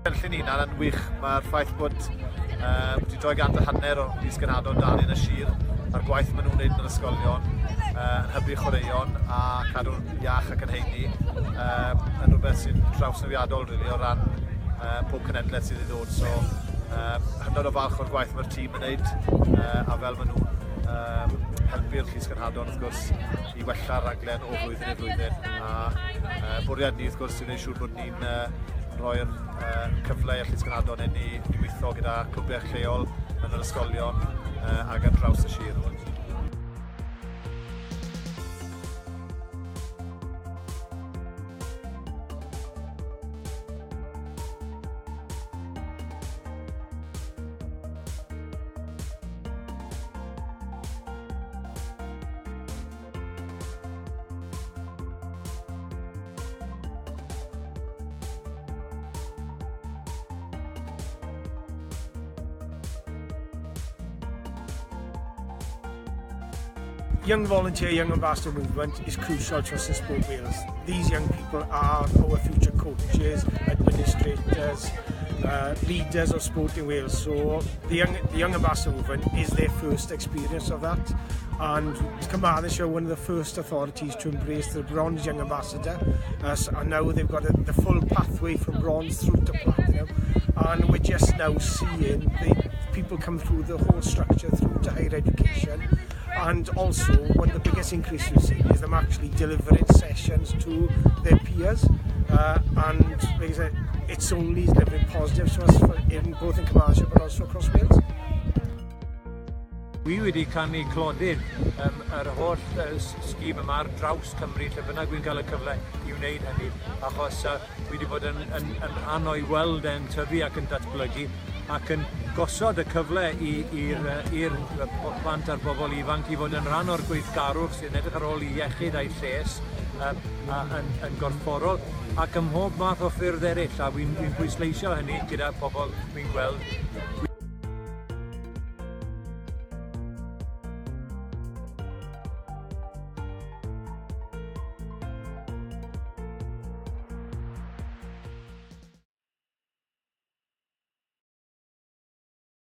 Cynllun hunan yn wych. Mae'r ffaith bod wedi 250 o lysgenhadon dan yn y sir a'r gwaith maen nhw'n wneud yn yr ysgolion, yn hybu chwaraeon a cadw'n iach ac yn heini, yn rhywbeth sy'n trawsnewiadol really, o ran pob cenedlaeth sydd i ddod. So, hynod o falch o'r gwaith mae'r tîm yn wneud a fel maen nhw'n helpu'r llysgenhadon wrth gwrs i wella'r rhaglen o flwyddyn i flwyddyn. A bwriad ni wrth gwrs yw wneud siŵr bod ni'n rhoi'r cyfle i'r llysgenhadon hyn i weithio gyda clwbiau lleol yn yr ysgolion ac ar draws y sir. Young Volunteer, Young Ambassador movement is crucial to us in Sport Wales. These young people are our future coaches, administrators, leaders of sport in Wales. So the Young Ambassador movement is their first experience of that. And Carmarthenshire one of the first authorities to embrace the Bronze Young Ambassador. And now they've got the full pathway from bronze through to platinum. And we're just now seeing the people come through the whole structure through to higher education. And also, one of the biggest increases we've seen is them actually delivering sessions to their peers. And like I said, it's only delivering positives to us both in Carmarthenshire but also across Wales. Wi wedi canu clodydd yr holl sgîm yma ar draws Cymru, lle bynnag dwi'n cael y cyfle i wneud hynny, achos wi wedi bod yn rhan o'i weld e'n tyfu ac yn datblygu ac yn gosod y cyfle i'r plant a'r bobl ifanc i fod yn rhan o'r gweithgarwch sy'n edrych ar ôl i iechyd a'i lles yn gorfforol ac ym mhob math o ffyrdd eraill, a fi'n pwysleisio hynny gyda pobl fi'n gweld.